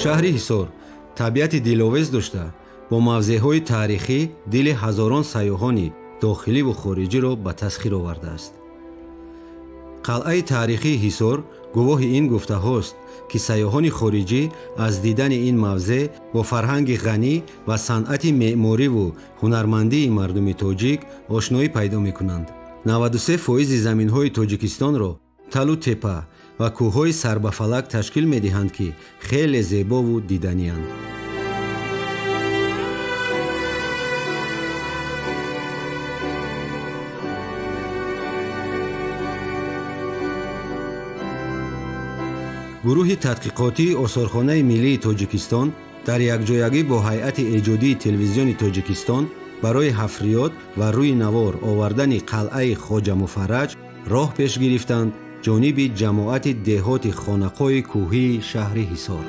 Шаҳри Ҳисор табиати диловез дошта, бо мавзеъҳои таърихӣ дили ҳазорон сайёҳони дохиливу хориҷиро ба тасхир овардааст. Қалъаи таърихии Ҳисор гувоҳи ин гуфтаҳост, ки сайёҳони хориҷӣ аз дидани ин мавзеъ бо фарҳанги ғанӣ ва санъати меъмориву ҳунармандии мардуми тоҷик ошноӣ пайдо мекунанд. 93% заминҳои Тоҷикистонро талу тепа ва кӯҳҳои сарбафалак ташкил медиҳанд, ки хеле зебову диданианд. Гурӯҳи тадқиқотии Осорхонаи миллии Тоҷикистон дар якҷоягӣ бо ҳайати эҷодии телевизиони Тоҷикистон барои ҳафриёт ва рӯи навор овардани қалъаи Хоҷа Муфарраҷ роҳ пеш гирифтанд ҷониби ҷамоати деҳоти Хонақои кӯҳии шаҳри Ҳисор.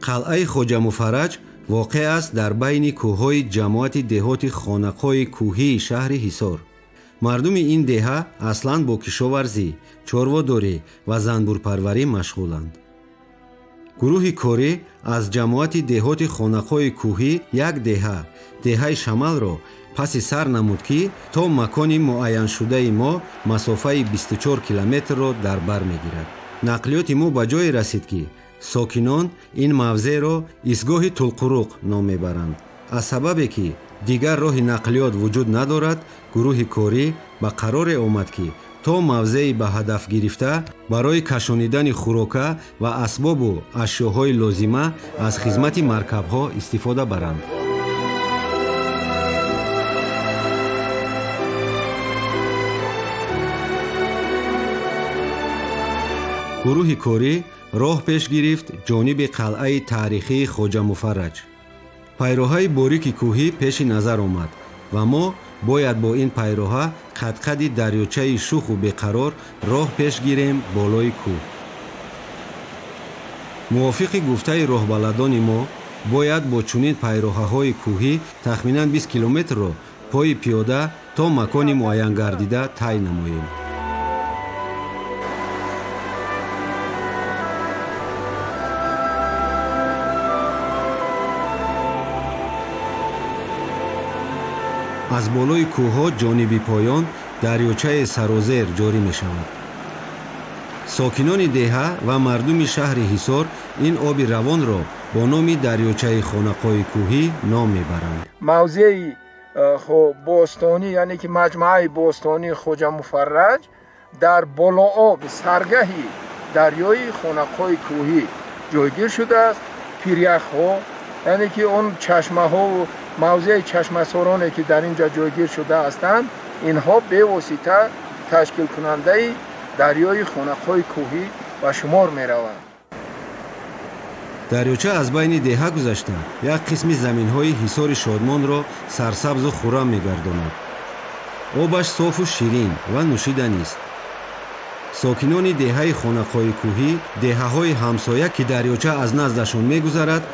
Қалъаи Хоҷа Муфарраҷ воқеъ аст дар байни кӯҳҳои ҷамоати деҳоти Хонақои кӯҳии шаҳри Ҳисор. Мардуми ин деҳа аслан бо кишоварзӣ, чорводорӣ ва занбурпарварӣ машғуланд. Гурӯҳи корӣ аз ҷамоати деҳоти Хонақои кӯҳӣ як деҳа, деҳаи Шамалро паси сар намуд, ки то макони муайяншудаи мо масофаи 24 километрро дар бар мегирад. Нақлиёти мо ба ҷое расид, ки сокинон ин мавзеъро истгоҳи Тулқуруқ ном мебаранд. Аз сабабе ки дигар роҳи нақлиёт вуҷуд надорад, гурӯҳи корӣ ба қароре омад, ки то мавзеи ба ҳадаф гирифта барои кашонидани хӯрока ва асбобу ашёҳои лозима аз хизмати маркабҳо истифода баранд. Гурӯҳи корӣ роҳ пеш гирифт ҷониби қалъаи таърихии Хоҷа Муфарраҷ. Пайроҳаи борики кӯҳӣ пеши назар омад ва мо бояд бо ин пайроҳа қадқади дарёчаи шуху беқарор роҳ пеш гирем болои кӯҳ. Мувофиқи гуфтаи роҳбаладони мо, бояд бо чунин пайроҳаҳои кӯҳӣ тахминан 20 километрро пои пиёда то макони муайянгардида тай намоем. Аз болои кӯҳҳо ҷониби поён дарёчаи сарозер ҷорӣ мешавад. Сокинони деҳа ва мардуми шаҳри Ҳисор ин оби равонро бо номи дарёчаи Хонақои кӯҳӣ ном мебаранд. Мавзеи бостонӣ, яъне ки маҷмӯаи бостонии Хоҷа Муфарраҷ дар болооб саргаҳи дарёи Хонақои кӯҳӣ ҷойгир шудааст. Пиряхҳо, яъне ки он чашмаҳову мавзеи чашмасороне ки дар ин ҷо ҷойгир шуда ҳастанд, инҳо бевосита ташкилкунандаи дарёи Хонақои кӯҳӣ ба шумор мераванд. Дарёча аз байни деҳа гузашта як қисми заминҳои Ҳисори Шодмонро сарсабзу хуррам мегардонад. Обаш софу ширин ва нӯшиданист. Сокинони деҳаи Хонақои кӯҳӣ, деҳаҳои ҳамсоя, ки дарёча аз наздашон мегузарад,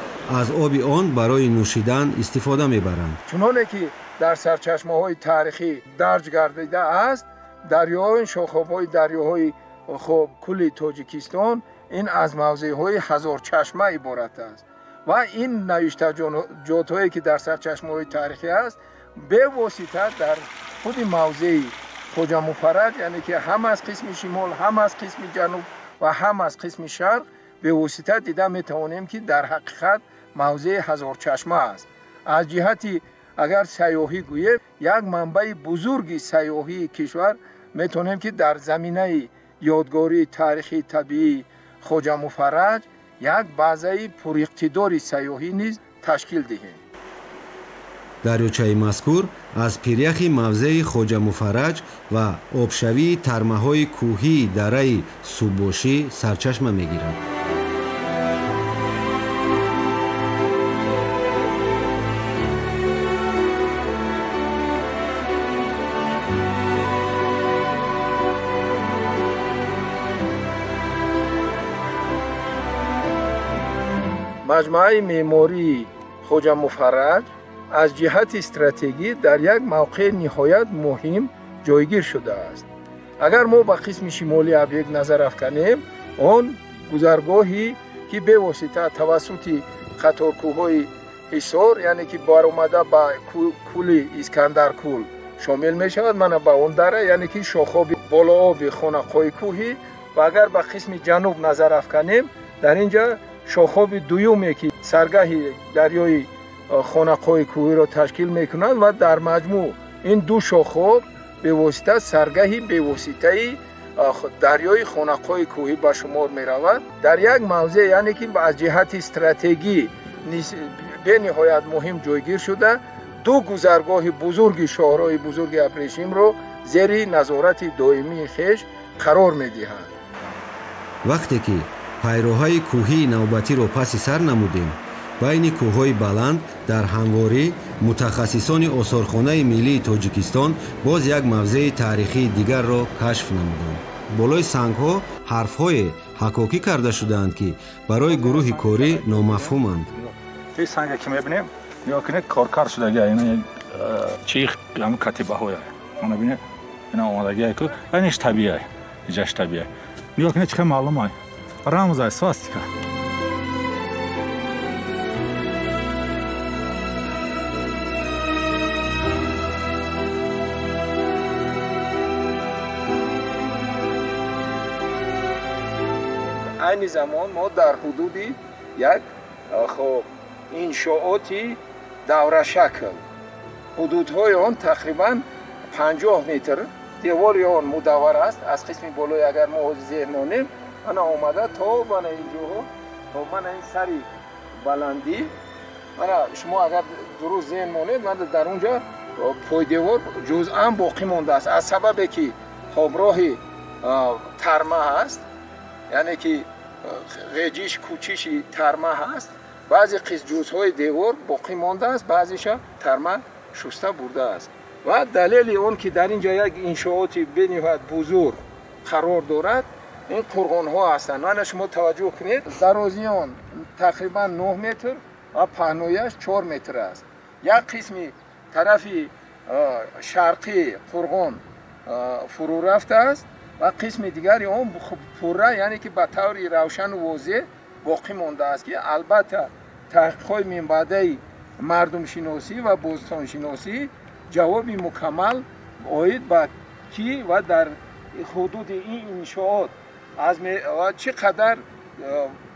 аз оби он барои нӯшидан истифода мебаранд. Чуноне ки дар сарчашмаҳои таърихӣ дарҷ гардида аст, дарёҳои шохобҳои дарёҳои кулли Тоҷикистон ин аз мавзеъҳои ҳазорчашма иборат аст ва ин навиштаҷотҳое ки дар сарчашмаҳои таърихӣ аст, бевосита дар худи мавзеи Хоҷа Муфарраҷ, яъне ки ҳам аз қисми шимол, ҳам аз қисми ҷануб ва ҳам аз қисми шарқ бевосита дида метавонем, ки дар ҳақиқат мавзеи ҳазорчашма аст. Аз ҷиҳати агар сайёҳӣ гӯем, як манбаи бузурги сайёҳии кишвар метавонем, ки дар заминаи ёдгории таърихии табиии Хоҷа Муфарраҷ як базаи пуриқтидори сайёҳӣ низ ташкил диҳем. Дарёчаи мазкур аз пиряхи мавзеи Хоҷа Муфарраҷ ва обшавии тармаҳои кӯҳии дараи Суббошӣ сарчашма мегирад. Маҷмӯаи меъмории Хоҷа Муфарраҷ аз ҷиҳати стратегӣ дар як мавқеи ниҳоят муҳим ҷойгир шудааст. Агар мо ба қисми шимолии объект назар афканем, он гузаргоҳе ки бевосита тавассути қаторкӯҳҳои Ҳисор, яъне ки баромада ба кӯли Искандаркӯл шомил мешавад, мана ба он дара, яъне ки шохоби болооби Хонақои кӯҳӣ. Ва агар ба қисми ҷануб назар афканем, дар ин ҷа шохоби дуюме ки саргаҳи дарёи Хонақои кӯҳиро ташкил мекунад ва дар маҷмӯъ ин ду шохоб бевосита саргаҳи бевоситаи дарёи Хонақои кӯҳӣ ба шумор меравад. Дар як мавзеъ, яъне ки аз ҷиҳати стратегӣ бениҳоят муҳим ҷойгир шуда, ду гузаргоҳи бузурги шоҳроҳи бузурги абрешимро зери назорати доимии хеш қарор медиҳад. Вақте ки пайроҳаи кӯҳии навбатиро паси сар намудем, байни кӯҳҳои баланд дар ҳамворӣ мутахассисони осорхонаи миллии Тоҷикистон боз як мавзеи таърихии дигарро кашф намуданд. Болои сангҳо ҳарфҳое ҳакокӣ карда шудаанд, ки барои гурӯҳи корӣ номафҳуманд. Ин санге ки мебинем, нигоҳ кунед, коркард шудагия, ина чи ҳамн катибаҳоя. Мана бинед, ина омадагия ку, инаш табиия, иҷаш табиия. Нигоҳ кунед, чӣ хел маълум ай. Рамз ай, свастика. Айни замон мо дар ҳудуди як хоб иншооти даврашакл, ҳудудҳои он тақрибан 50 метр, девори он мудаввар аст. Аз қисми болои агар мо ҳозир зеҳн монем, ана омада то мана ин ҷоҳо, то мана ин сари баландӣ. Мана шумо агар дуруст зеҳн монед, мана дар он ҷо пойдевор ҷузъан боқӣ мондааст, аз сабабе ки хоб роҳи тарма ҳаст, яъне ки ғеҷиш кӯчиши тарма ҳаст. Баъзе ҷузъҳои девор боқӣ мондааст, баъзеша тарма шуста бурдааст. Ва далели он ки дар ин ҷо як иншооти бениҳоят бузург қарор дорад, ин қурғонҳо ҳастанд. Мана шумо таваҷҷӯҳ кунед, дарозии он тақрибан 9 метр ва паҳнояш 4 метр аст. Як қисми тарафи шарқии қурғон фурӯ рафтааст ва қисми дигари он пурра, яъне ки ба таври равшану возеҳ боқӣ мондааст, ки албатта таҳқиқҳои минбаъдаи мардумшиносӣ ва бостоншиносӣ ҷавоби мукаммал оид ба кӣ ва дар ҳудуди ин иншоот аз чӣ қадар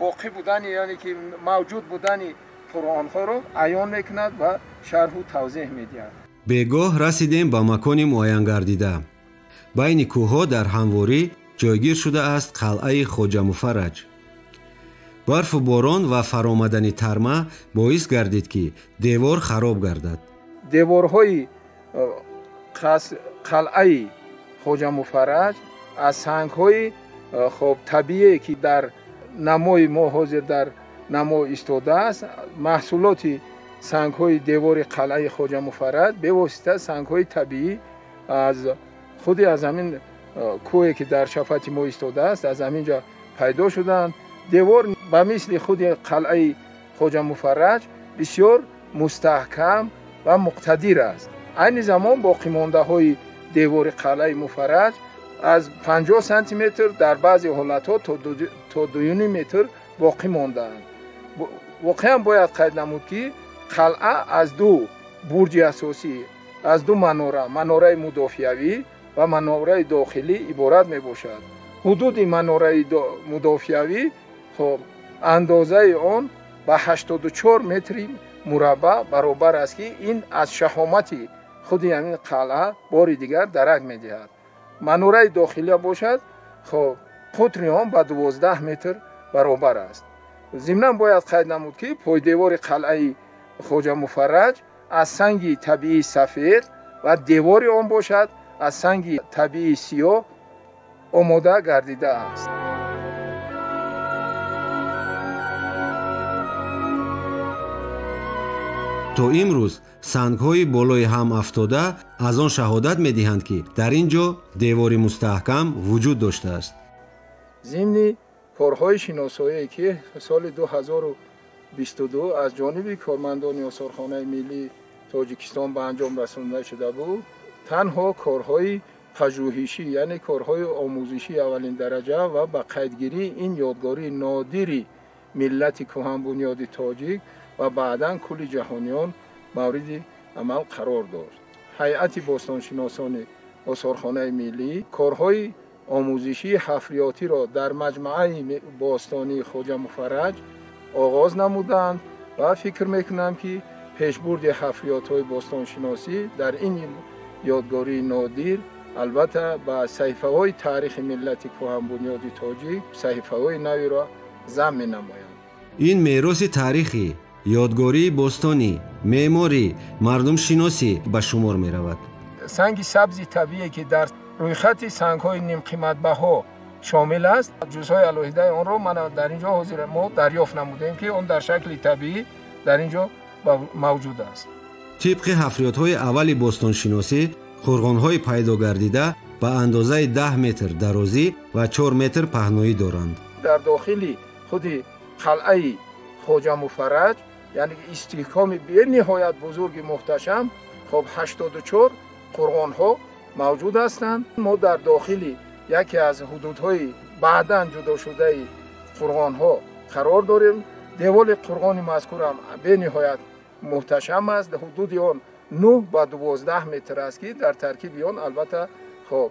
боқӣ будани, яъне ки мавҷуд будани қуръонҳоро аён мекунад ва шарҳу тавзеҳ медиҳад. Бегоҳ расидем ба макони муайянгардида. Байни кӯҳҳо дар ҳамворӣ ҷойгир шудааст қалъаи Хоҷа Муфарраҷ. Барфу борон ва фаромадани тарма боис гардид, ки девор хароб гардад. Деворҳои қалъаи Хоҷа Муфарраҷ аз сангҳои хоб табиие ки дар намои мо ҳозир дар намо истодааст, маҳсулоти сангҳои девори қалъаи Хоҷа Муфарраҷ бевосита сангҳои табиӣ аз худи аз ҳамин кӯҳе ки дар шафати мо истодааст, аз ҳамин ҷо пайдо шуданд. Девор ба мисли худи қалъаи Хоҷа Муфарраҷ бисёр мустаҳкам ва муқтадир аст. Айни замон боқимондаҳои девори қалъаи Муфарраҷ аз 50 сантиметр дар баъзе ҳолатҳо то 2,5 метр боқӣ мондаанд. Воқеан бояд қайд намуд, ки қалъа аз ду бурҷи асосӣ, аз ду манора, манораи мудофиавӣ ва манораи дохилӣ иборат мебошад. Ҳудуди манораи мудофиавӣ хоб андозаи он ба 84 метри мураббаъ баробар аст, ки ин аз шаҳомати худи ҳамин қалъа бори дигар дарак медиҳад. Манораи дохилия бошад, хоб қутри он ба 12 метр баробар аст. Зимнан бояд қайд намуд, ки пойдевори қалъаи Хоҷа Муфарраҷ аз санги табиии сафед ва девори он бошад аз санги табиии сиёҳ омода гардидааст. То имрӯз сангҳои болои ҳам афтода аз он шаҳодат медиҳанд, ки дар ин ҷо девори мустаҳкам вуҷуд доштааст. Зимни корҳои шиносоие ки соли 22 аз ҷониби кормандони осорхонаи миллии Тоҷикистон ба анҷом расонда шуда буд, танҳо корҳои пажӯҳишӣ, яъне корҳои омӯзишии аввалин дараҷа ва ба қайдгирии ин ёдгории нодири миллати кӯҳанбунёди тоҷик ва баъдан кулли ҷаҳониён мавриди амал қарор дошт. Ҳайати бостоншиносони осорхонаи миллӣ корҳои омӯзишии ҳафриётиро дар маҷмӯаи бостонии Хоҷа Муфарраҷ оғоз намуданд ва фикр мекунам, ки пешбурди ҳафриётҳои бостоншиносӣ дар ин ёдгории нодир албатта ба саҳифаҳои таърихи миллати кӯҳанбунёди тоҷик саҳифаҳои навиро зам менамоянд. Ин мероси таърихӣ, ёдгории бостонӣ, меъморӣ, мардумшиносӣ ба шумор меравад. Санги сабзи табиие, ки дар рӯйхати сангҳои нимқиматбаҳо шомил аст, ҷузъҳои алоҳидаи онро ман дар ин ҷо ҳозир мо дарёфт намудем, ки он дар шакли табиӣ дар ин ҷо мавҷуд аст. Тибқи ҳафриётҳои аввали бостоншиносӣ, қурғонҳои пайдо гардида ба андозаи 10 метр дарозӣ ва 4 метр паҳноӣ доранд. Дар дохили худи қалъаи Хоҷа Муфарраҷ, яъне истиҳкоми бениҳоят бузурги муҳташам, хоб 84 қурғонҳо мавҷуд ҳастанд. Мо дар дохили яке аз ҳудудҳои баъдан ҷудошудаи қурғонҳо қарор дорем. Деволи қурғони мазкурам бениҳоят муҳташам аст. Ҳудуди он 9 ба 12 метр аст, ки дар таркиби он албатта хоб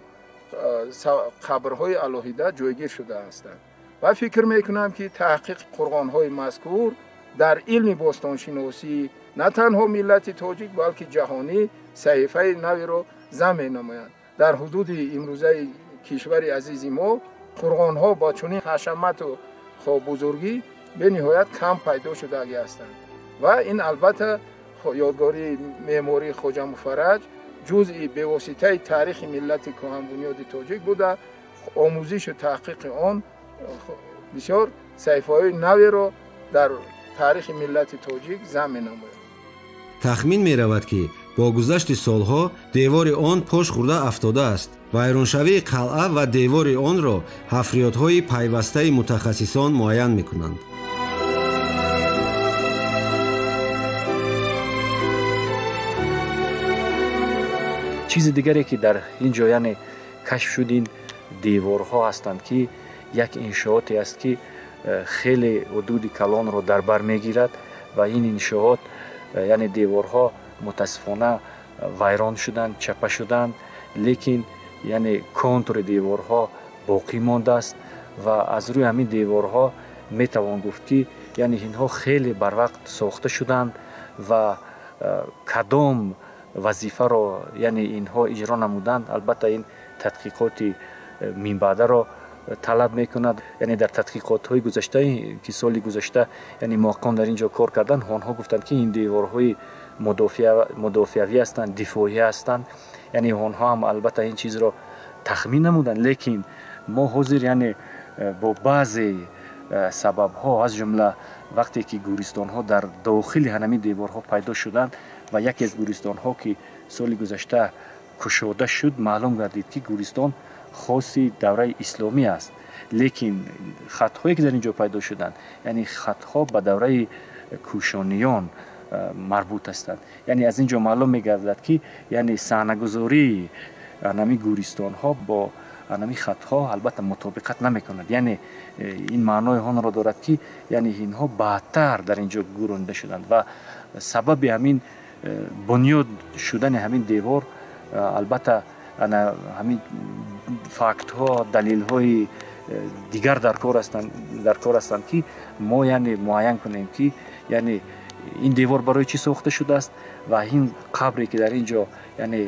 қабрҳои алоҳида ҷойгир шуда ҳастанд. Ва фикр мекунам, ки таҳқиқи қурғонҳои мазкур дар илми бостоншиносӣ на танҳо миллати тоҷик, балки ҷаҳонӣ саҳифаи навиро зам менамоянд. Дар ҳудуди имрӯзаи кишвари азизи мо қурғонҳо бо чунин ҳашамату хоб бузургӣ бениҳоят кам пайдо шудагӣ ҳастанд ва ин албатта ёдгории меъмории Хоҷа Муфарраҷ ҷузъи бевоситаи таърихи миллати кӯҳанбунёди тоҷик буда, омӯзишу таҳқиқи он бисёр саҳифаҳои наверо дар таърихи миллати тоҷик зам менамояд. Тахмин меравад, ки бо гузашти солҳо девори он пош хӯрда афтодааст. Вайроншавии қалъа ва девори онро ҳафриётҳои пайвастаи мутахассисон муайян мекунанд. Чизи дигаре, ки дар ин ҷо яъне кашф шуд, ин деворҳо ҳастанд, ки як иншооте аст, ки хеле ҳудуди калонро дар бар мегирад ва ин иншоот, яъне деворҳо мутаассифона вайрон шуданд, чапа шуданд, лекин яъне контури деворҳо боқӣ мондааст ва аз рӯи ҳамин деворҳо метавон гуфт, ки яъне инҳо хеле барвақт сохта шуданд ва кадом вазифаро яъне инҳо иҷро намуданд, албатта ин тадқиқоти минбаъдаро талаб мекунад. Яъне дар тадқиқотҳои гузашта, ки соли гузашта яъне муҳаққиқон дар ин ҷо кор карданд, онҳо гуфтанд, ки ин деворҳои мудофиавӣ ҳастанд, дифоӣ ҳастанд. Яъне онҳо ҳам албатта ин чизро тахмин намуданд, лекин мо ҳозир яъне бо баъзе сабабҳо, аз ҷумла вақте ки гӯристонҳо дар дохили ҳамин деворҳо пайдо шуданд ва яке аз гӯристонҳо, ки соли гузашта кушода шуд, маълум гардид, ки гӯристон хоси давраи исломӣ аст, лекин хатҳое, ки дар ин ҷо пайдо шуданд, яъне хатҳо ба давраи кӯшониён марбут ҳастанд. Яъне аз ин ҷо маълум мегардад, ки яъне саҳнагузории ҳамин гӯристонҳо бо ҳамин хатҳо албатта мутобиқат намекунад. Яъне ин маънои онро дорад, ки яъне инҳо баъдтар дар ин ҷо гӯронида шуданд ва сабаби ҳамин бунёд шудани ҳамин девор албатта ҳамин фактҳо, далелҳои дигар дар кор ҳастанд, ки мо яъне муайян кунем, ки яъне ин девор барои чӣ сохта шудааст ва ин қабре, ки дар ин ҷо яъне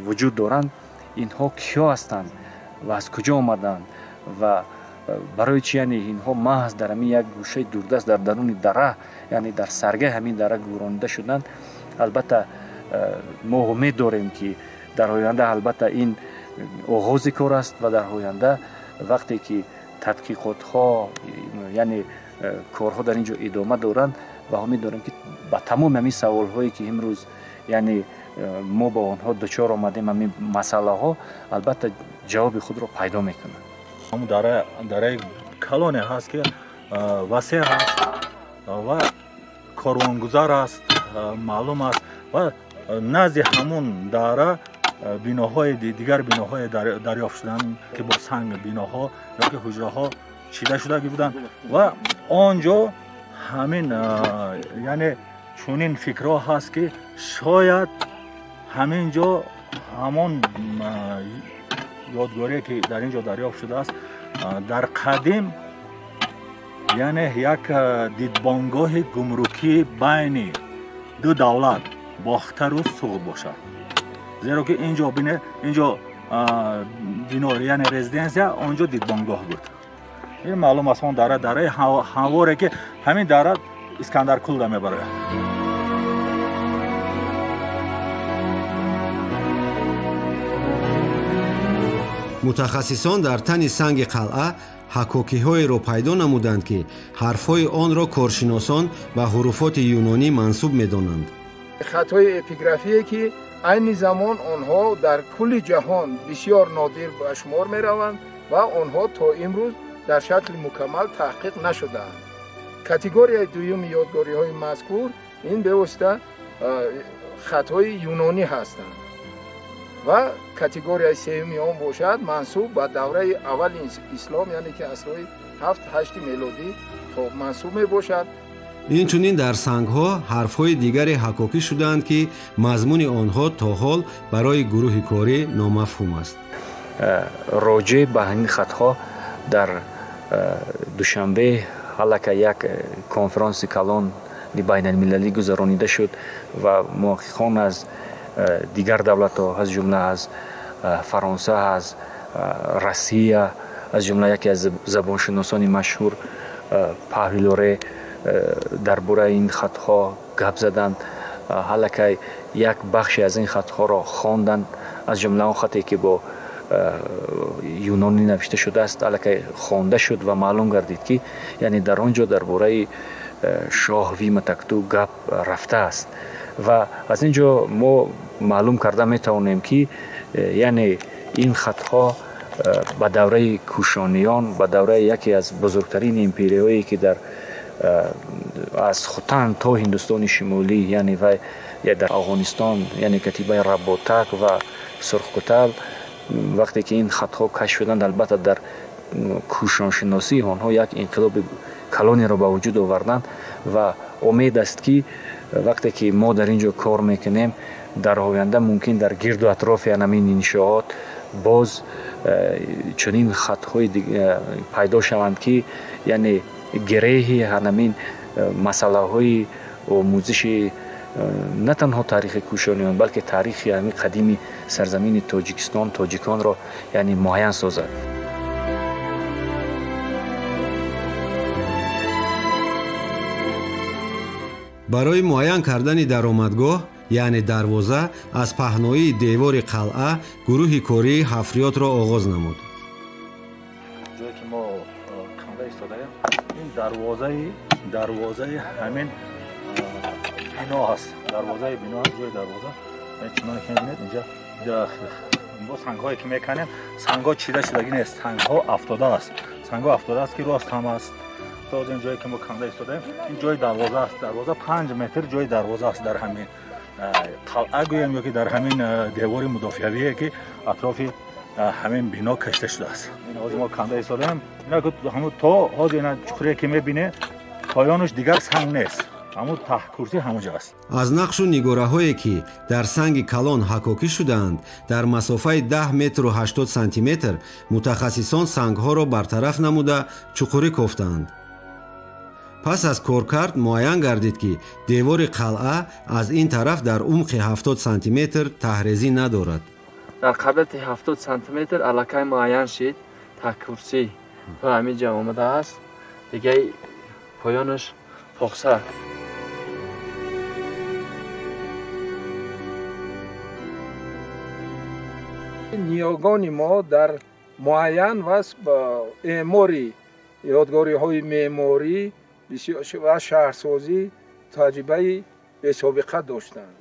вуҷуд доранд, инҳо киҳо ҳастанд ва аз куҷо омаданд ва барои чӣ яъне инҳо маҳз дар ҳамин як гӯшаи дурдаст дар даруни дара, яъне дар саргаи ҳамин дара гӯронида шуданд. Албатта мо умед дорем, ки дар оянда албатта ин оғози кор аст ва дар оянда вақте ки тадқиқотҳо, яъне корҳо дар ин ҷо идома доранд ва умед дорем, ки ба тамоми ҳамин саволҳое, ки имрӯз яъне мо ба онҳо дучор омадем, ҳамин масъалаҳо албатта ҷавоби худро пайдо мекунанд. Ҳамун дараи калоне ҳаст, ки васеъ ҳаст, ва корвонгузар аст, маълум аст ва назди ҳамун дара биноҳои дигар биноҳое дарёфт шуданд, ки бо санг биноҳо ёки ҳуҷраҳо чида шудагӣ буданд ва он ҷо ҳамин, яъне чунин фикрҳо ҳаст, ки шояд ҳамин ҷо ҳамон ёдгорие, ки дар ин ҷо дарёфт шудааст, дар қадим, яъне як дидбонгоҳи гумрукӣ байни ду давлат Бохтару Суғд бошад. Зеро ки ин ҷо бине, ин ҷо бино, яъне резиденсия, он ҷо дидбонгоҳ буд. Ин маълум аст, он дара дараи ҳамворе, ки ҳамин дара Искандаркулда мебарояд. Мутахассисон дар тани санги қалъа ҳакокиҳоеро пайдо намуданд, ки ҳарфҳои онро коршиносон ба ҳуруфоти юнонӣ мансуб медонанд. Хатҳои эпиграфие, ки айни замон онҳо дар кулли ҷаҳон бисёр нодир ба шумор мераванд ва онҳо то имрӯз дар шакли мукаммал таҳқиқ нашудаанд. Категорияи дуюми ёдгориҳои мазкур ин бевосита хатҳои юнонӣ ҳастанд ва категорияи сеюми он бошад мансуб ба давраи аввали ислом, яъне ки асрҳои 7-8 мелодӣ хоб мансуб мебошад. Инчунин дар сангҳо ҳарфҳои дигаре ҳакокӣ шудаанд, ки мазмуни онҳо то ҳол барои гурӯҳи корӣ номафҳум аст. Роҷеъ ба ҳамин хатҳо дар Душанбе аллакай як конференси калони байналмилалӣ гузаронида шуд ва муҳаққиқон аз дигар давлатҳо, аз ҷумла аз Фаронса, аз Россия, аз ҷумла яке аз забоншиносони машҳур Павел Лоре дар бораи ин хатҳо гап заданд. Аллакай як бахше аз ин хатҳоро хонданд, аз ҷумла он хате, ки бо юнонӣ навишта шудааст, аллакай хонда шуд ва маълум гардид, ки яъне дар он ҷо дар бораи шоҳ Вима Такту гап рафтааст. Ва аз ин ҷо мо маълум карда метавонем, ки яъне ин хатҳо ба давраи кушониён, ба давраи яке аз бузургтарин империяҳое, ки дар аз Хутан то Ҳиндустони Шимолӣ, яъне вай дар Афғонистон, яъне катибаи Работак ва Сурхкутал, вақте ки ин хатҳо кашф шуданд, албатта дар кушоншиносии онҳо як инқилоби калонеро ба вуҷуд оварданд ва умед аст, ки вақте ки мо дар ин ҷо кор мекунем, дар оянда мумкин дар гирду атрофи ҳамин иншоот боз чунин хатҳои пайдо шаванд, ки яъне гиреҳи ҳамин масъалаҳои омӯзиши на танҳо таърихи кушониён, балки таърихи ҳамин қадими сарзамини Тоҷикистон, тоҷиконро яъне муайян созад. Барои муайян кардани даромадгоҳ, яъне дарвоза, аз паҳноии девори қалъа гурӯҳи кории ҳафриётро оғоз намуд. Ҷое ки мо канда истодаем, ин дарвозаи ҳамин бино ҳаст. Дарвозаи бино ҳаст, ҷои дарвоза. Чуноне ки мебинед, инҷа бо сангҳое ки меканем, сангҳо чида шудагӣ нест, сангҳо афтода аст. Сангҳо афтода аст, ки рост ҳам аст. То ин ҷое ки мо канда истодаем, ин ҷои дарвоза аст. Дарвоза 5 метр ҷои дарвоза аст дар ҳамин қалъа гӯем ё ки дар ҳамин девори мудофиавие, ки атрофи ҳамин бино кашида шудааст. Ин ҳозир мо канда истодаем, ҳамун то ҳозир ина чуқуре ки мебине, поёнаш дигар санг нест, ҳамун таҳкурсӣ ҳамунҷо аст. Аз нақшу нигораҳое, ки дар санги калон ҳакокӣ шудаанд, дар масофаи 10 метру 80 сантиметр мутахассисон сангҳоро бартараф намуда чуқурӣ кофтаанд. Пас аз коркард муайян гардид, ки девори қалъа аз ин тараф дар умқи 70 сантиметр таҳрезӣ надорад. Дар қаблати 70 сантиметр аллакай муайян шид таҳкурсӣ то ҳамин ҷо омадааст, дигаи поёнаш поқсак. Ниёгони мо дар муайян ва эъмори ёдгориҳои меъморӣ ва шаҳрсозӣ таҷрибаи бесобиқа доштанд.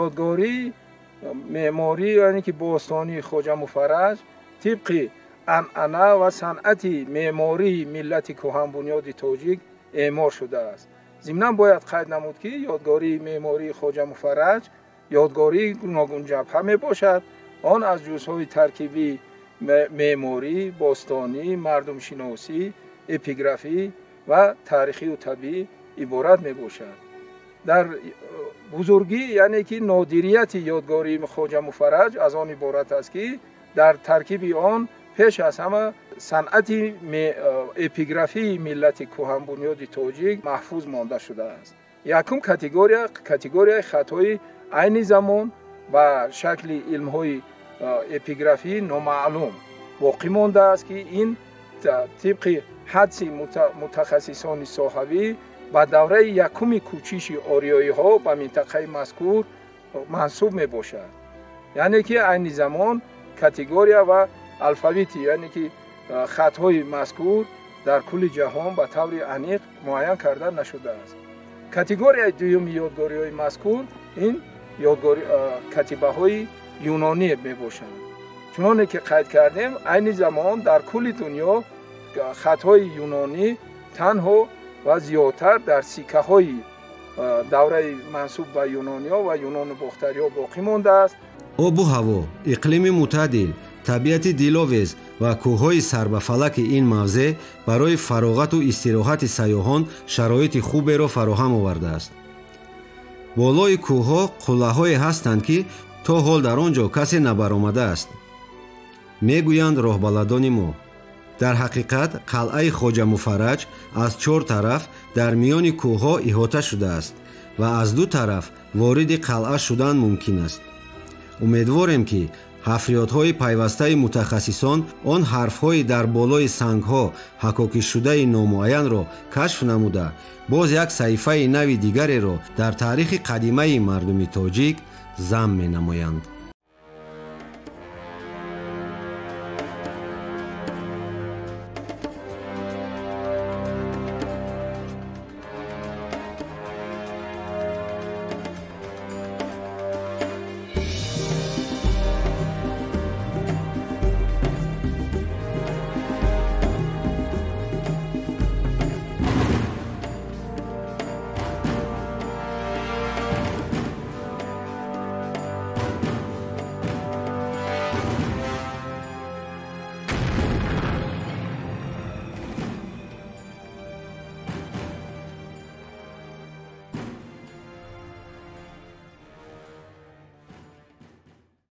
Ёдгории меъморӣ, яъне ки бостонии Хоҷа Муфарраҷ тибқи анъана ва санъати меъмории миллати кӯҳанбунёди тоҷик эъмор шудааст. Зимнан бояд қайд намуд, ки ёдгории меъмории Хоҷа Муфарраҷ ёдгории гуногунҷабҳа мебошад. Он аз ҷузъҳои таркибии меъморӣ, бостонӣ, мардумшиносӣ, эпиграфӣ ва таърихию табиӣ иборат мебошад. Дар бузургӣ, яъне ки нодирияти ёдгории Хоҷа Муфарраҷ аз он иборат аст, ки дар таркиби он пеш аз ҳама санъати эпиграфии миллати кӯҳанбунёди тоҷик маҳфуз монда шудааст. Якум категория категорияи хатҳои айни замон ба шакли илмҳои эпиграфӣ номаълум боқӣ мондааст, ки ин тибқи ҳадси мутахассисони соҳавӣ ба давраи якуми кӯчиши ориёиҳо ба минтақаи мазкур мансуб мебошад. Яъне ки айни замон категория ва алфавити, яъне ки хатҳои мазкур дар кулли ҷаҳон ба таври аниқ муайян карда нашудааст. Категорияи дуюми ёдгориҳои мазкур ин катибаҳои юнонӣ мебошанд. Чуноне ки қайд кардем, айни замон дар кулли дунё хатҳои юнонӣ танҳо ва зиёдтар дар сиккаҳои давраи мансуб ба юнониҳо ва юнону бохтариҳо боқӣ мондааст. Обу ҳаво, иқлими мӯътадил, табиати диловез ва кӯҳҳои сарбафалаки ин мавзеъ барои фароғату истироҳати сайёҳон шароити хуберо фароҳам овардааст. Болои кӯҳҳо қуллаҳое ҳастанд, ки то ҳол дар он ҷо касе набаромадааст, мегӯянд роҳбаладони мо. Дар ҳақиқат, қалъаи Хоҷа Муфарраҷ аз чор тараф дар миёни кӯҳҳо иҳота шудааст ва аз ду тараф вориди қалъа шудан мумкин аст. Умедворем, ки ҳафриётҳои пайвастаи мутахассисон он ҳарфҳои дар болои сангҳо ҳакокишудаи номуайянро кашф намуда, боз як саҳифаи нави дигареро дар таърихи қадимаи мардуми тоҷик зам менамоянд.